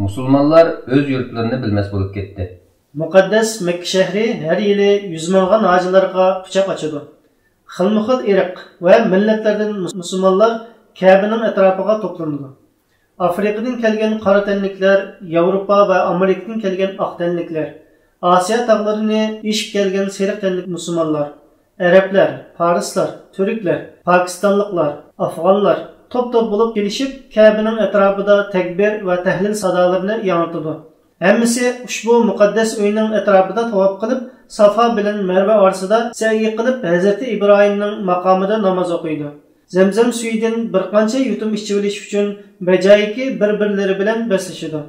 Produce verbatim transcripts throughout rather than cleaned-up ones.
مۇسۇلمانلار ئۆز يۇرتلىرىنى بىلمەس بولۇپ كەتتى. مۇقەددەس مەككە شەھىرى ھەر يىلى يۈز مىڭلىغان ھاجىلارغا قۇچاق ئاچىدۇ. خىلمۇخىل ئىرق ۋە مىللەتلەردىن مۇس-، مۇسۇلمانلار كەبىنىڭ ئەتراپىغا توپلىنىدۇ. ئافرىقىدىن كەلگەن قارا تەنلىكلەر، ياۋروپا ۋە ئامېرىكىدىن كەلگەن ئاق تەنلىكلەر، ئاسىيا تاغلىرىنى ئېشىپ كەلگەن سېرىق تەنلىك مۇسۇلمانلار، ئەرەبلەر، پارسلار، تۈركلەر، پاكىستانلىقلار، ئافغانلار توپ-توپ بولۇپ كېلىشىپ، كەبىنىڭ ئەتراپىدا تەكبىر ۋە تەھلىل سادالىرىنى ياڭرىتىدۇ. ھەممىسى ئۇشبۇ مۇقەددەس ئۆينىڭ ئەتراپىدا تاۋاپ قىلىپ، سافا بىلەن مەرۋە ئارىسىدا سەئيى قىلىپ، ھەزرىتى ئىبراھىمنىڭ ماقامىدا ناماز ئوقۇيدۇ. زەمزەم سۈيىدىن بىر قانچە يۇتۇم ئىچىۋېلىش ئۈچۈن بەجايىكى بىر-بىرلىرى بىلەن بەسلىشىدۇ.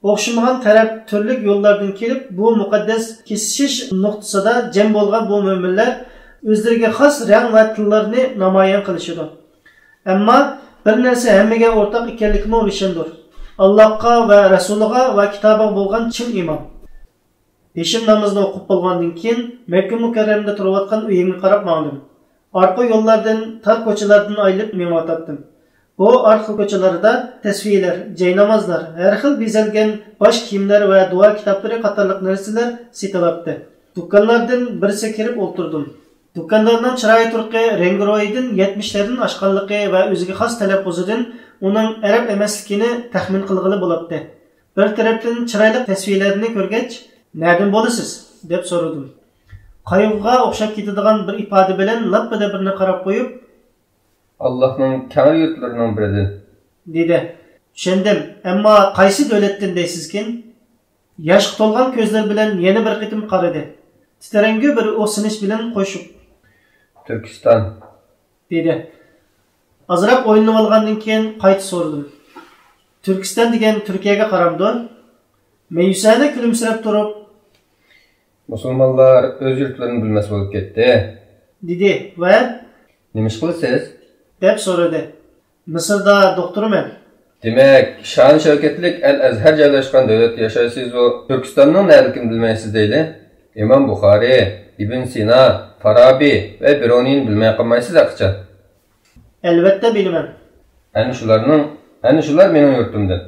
ئوخشىمىغان تەرەپ تۈرلۈك يوللاردىن كېلىپ، بۇ مۇقەددەس كېسىشىش نۇقتىسىدا جەم بولغان بۇ مۆمىنلەر ئۆزلىرىگە خاس رەڭ ۋە تىللارنى نامايان قىلىشىدۇ. ئەمما بىر نەرسە ھەممىگە ئورتاق ئىكەنلىكىمۇ روشەندۇر. ئاللاھقا ۋە رەسۇلىغا ۋە كىتابىغا بولغان چىن ئىمان. پېشىن نامىزىنى ئوقۇپ بولغاندىن كېيىن، مەككە مۇكەررەمدە تۇرۇۋاتقان ئۆيۈمگە قاراپ ماڭدىم. ئارقا يوللاردىن، تار كوچىلاردىن ئايلىنىپ مېڭىۋاتاتتىم. بۇ ئارقا كوچىلاردا تەسۋىھلەر، جاينامازلار، ھەر خىل بېزەلگەن باش كىيىملەر ۋە دۇئا كىتابلىرى قاتارلىق نەرسىلەر سېتىلاتتى. دۇكانلاردىن بىرسىگە كىرىپ ئولتۇردۇم. دۇكاندارنىڭ چىراي تۇرقى، رەڭگىرويىدىن يەتمىشلەردىن ئاشقانلىقى ۋە ئۆزىگە خاس تەلەپپۇزىدىن ئۇنىڭ ئەرەب ئەمەسلىكىنى تەخمىن قىلغىلى بولاتتى. بىر تەرەپتىن چىرايلىق تەسۋىرلەرنى كۆرگەچ، «نەدىن بولىسىز؟» دەپ سورىدىم. قايغۇغا ئوخشاپ كېتىدىغان بىر ئىپادە بىلەن لاپپىدە بىرنى قاراپ قويۇپ، «ئاللاھنىڭ كەڭرى يۇرتلىرىنىڭ بىرىدىن» دېدى. «چۈشەندىم، ئەمما قايسى دۆلەتتىن دەيسىزكىن؟» ياشقا تولغان كۆزلىرى بىلەن يەنە بىر قېتىم قارىدى. تىترەڭگۈ بىر ئۇھسىنىش بىلەن قوشۇپ، «تۈركىستان» دېدى. ئازراق ئويلىنىۋالغاندىن كېيىن قايتا سورىدىم. «تۈركىستان دېگەن تۈركىيەگە قارامدۇ؟» مەيۈسانە كۈلۈمسىرەپ تۇرۇپ، «مۇسۇلمانلار ئۆز يۇرتلىرىنى بىلمەس بولۇپ كەتتى» دېدى ۋە، «نېمە ئىش قىلىسىز؟» دەپ سورىدى. «مىسىردا دوختۇرمەن.» «دېمەك، شان-شەۋكەتلىك ئەل-ئەزھەر جايلاشقان دۆلەتتە ياشايسىزۇ، تۈركىستاننىڭ نەدىكىنى بىلمەيسىز دەيلى؟ ئىمام بۇخارىي، ئىبن سىنا، فارابى ۋە بىرۇنىينى بىلمەي قالمايسىز ھەقىچان.» «ئەلۋەتتە بىلىمەن.» «ئەنە شۇلارنىڭ، ئەنە شۇلار مېنىڭ يۇرتۇمدىن.»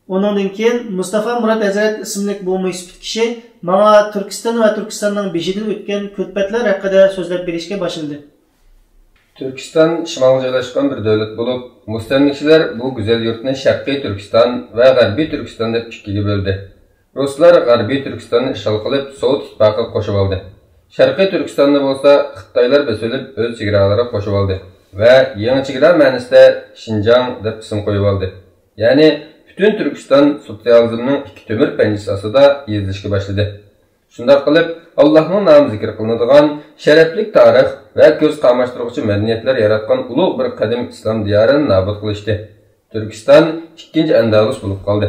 ئۇنىڭدىن كېيىن مۇستافا مۇرات ھەزرەت ئىسىملىك بۇ مۆھسىپىت كىشى ماڭا تۈركىستان ۋە تۈركىستاننىڭ بېشىدىن ئۆتكەن كۈلپەتلەر ھەققىدە سۆزلەپ بېرىشكە باشلىدى. تۈركىستان شىمالغا جايلاشقان بىر دۆلەت بولۇپ، مۇستەملىكىچىلەر بۇ گۈزەل يۇرتنى شەرقىي تۈركىستان ۋە غەربىي تۈركىستان دەپ ئىككىگە بۆلدى. رۇسلار غەربىي تۈركىستاننى ئىشغال قىلىپ، سوۋېت ئىتتىپاقىغا قوشۇۋالدى. شەرقىي تۈركىستاننى بولسا خىتايلار بېسىۋېلىپ، ئۆز چېگرالىرىغا قوشۇۋالدى ۋە يېڭى چېگرا مەنىسىدە شىنجاڭ دەپ ئىسىم قويۇۋالدى. يەنى پۈتۈن تۈركىستان سوتسىيالىزمنىڭ ئىككى تۆمۈر پەنجىسى ئاستىدا يېزىلىشكە باشلىدى. شۇنداق قىلىپ، ئاللاھنىڭ نامى زىكىر قىلىنىدىغان شەرەپلىك تارىخ ۋە كۆز قاماشتۇرغۇچى مەدەنىيەتلەر ياراتقان ئۇلۇغ بىر قەدىم ئىسلام دىيارىنى نابۇت قىلىشتى. تۈركىستان ئىككىنچى ئەندەلۇس بولۇپ قالدى.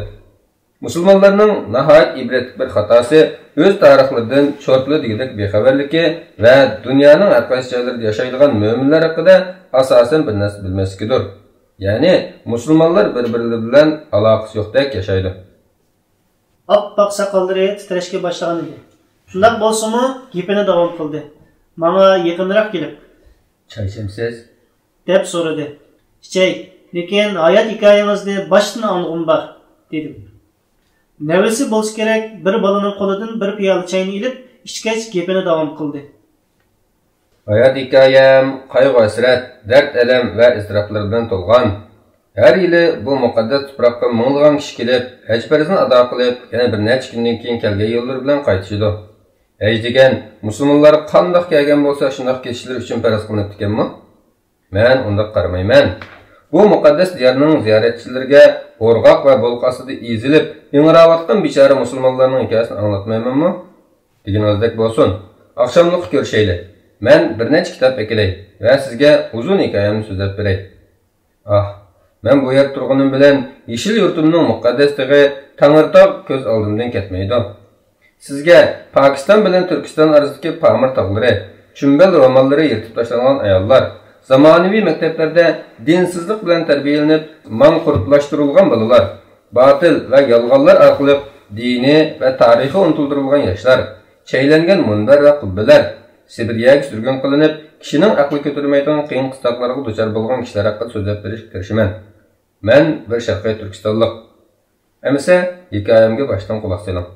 مۇسۇلمانلارنىڭ ناھايىتى ئىبرەتلىك بىر خاتاسى، ئۆز تارىخلىرىدىن چورپىلا دېگۈدەك بىخەۋەرلىكى ۋە دۇنيانىڭ ھەر قايسى جايلىرىدا ياشايدىغان مۆمىنلەر ھەققىدە ئاساسەن بىر نەرسە بىلمەسلىكىدۇر. يەنى مۇسۇلمانلار بىر-بىرلىرى بىلەن ئالاقىسى يوقتەك ياشايدۇ. ئاپئاق ساقاللىرى تىترەشكە باشلىغان ئىدى. شۇنداق بولسىمۇ، گېپىنى داۋام قىلدى. ماڭا يېقىنراق كېلىپ، «چاي ئىچەمسىز؟» دەپ سورىدى. «ئىچەي، لېكىن ھايات ھېكايىڭىزنى باشتىن ئاڭلىغۇم بار» دېدىم. نەۋرىسى بولسا كېرەك، بىر بالىنىڭ قولىدىن بىر پىيالە چاينى ئېلىپ، ئىچكەچ گېپىنى داۋام قىلدى. ھايات ھېكايەم قايغۇ-ھەسرەت، دەرد-ئەلەم ۋە ئىزتىراپلار بىلەن تولغان. ھەر يىلى بۇ مۇقەددەس تۇپراققا مىڭلىغان كىشى كېلىپ، ھەج پەرزىنى ئادا قىلىپ، يەنە بىر نەچچە كۈندىن كېيىن كەلگەن يوللىرى بىلەن قايتىشىدۇ. ھەج دېگەن مۇسۇلمانلار قانداق كەلگەن بولسا، شۇنداق كېتىشلىرى ئۈچۈن پەرز قىلىنىپتىكەنمۇ؟ مەن ئۇنداق قارىمايمەن. بۇ مۇقەددەس دىيارنىڭ زىيارەتچىلىرىگە ئورغاق ۋە بولقا ئاستىدا ئېزىلىپ، ئىڭراۋاتقان بىچارە مۇسۇلمانلارنىڭ ھېكايىسىنى ئاڭلاتمايمەنمۇ؟ دېگىنىڭىزدەك بولسۇن. ئاخشاملىققا كۆرۈشەيلى. مەن بىر نەچچە كىتاب ئەكېلەي ۋە سىزگە ئۇزۇن ھېكايەمنى سۆزلەپ بېرەي. ئاھ، مەن بۇ يەردە تۇرغىنىم بىلەن يېشىل يۇرتۇمنىڭ مۇقەددەس تېغى تەڭرىتاغ كۆز ئالدىمدىن كەتمەيدۇ. سىزگە پاكىستان بىلەن تۈركىستان ئارىسىدىكى پامىر تاغلىرى، چۈمبەل روماللىرى يىرتىپ تاشلانغان ئاياللار، زامانىۋى مەكتەپلەردە دىنسىزلىق بىلەن تەربىيەلىنىپ ماڭقۇرتلاشتۇرۇلغان بالىلار، باتىل ۋە يالغانلار ئارقىلىق دىنى ۋە تارىخى ئۇنتۇلدۇرۇلغان ياشلار، چەيلەنگەن مۇنبەر ۋە قۇببىلەر، سىبىرىيەگە سۈرگۈن قىلىنىپ، كىشىنىڭ ئەقلى كۆتۈرمەيدىغان قىيىن قىستاقلارغا دۇچار بولغان كىشىلەر ھەققىدە سۆزلەپ بېرىشكە تىرىشىمەن. مەن بىر شەرقىي تۈركىستانلىق. ئەمىسە، ھېكايەمگە باشتىن قۇلاق سېلىڭ.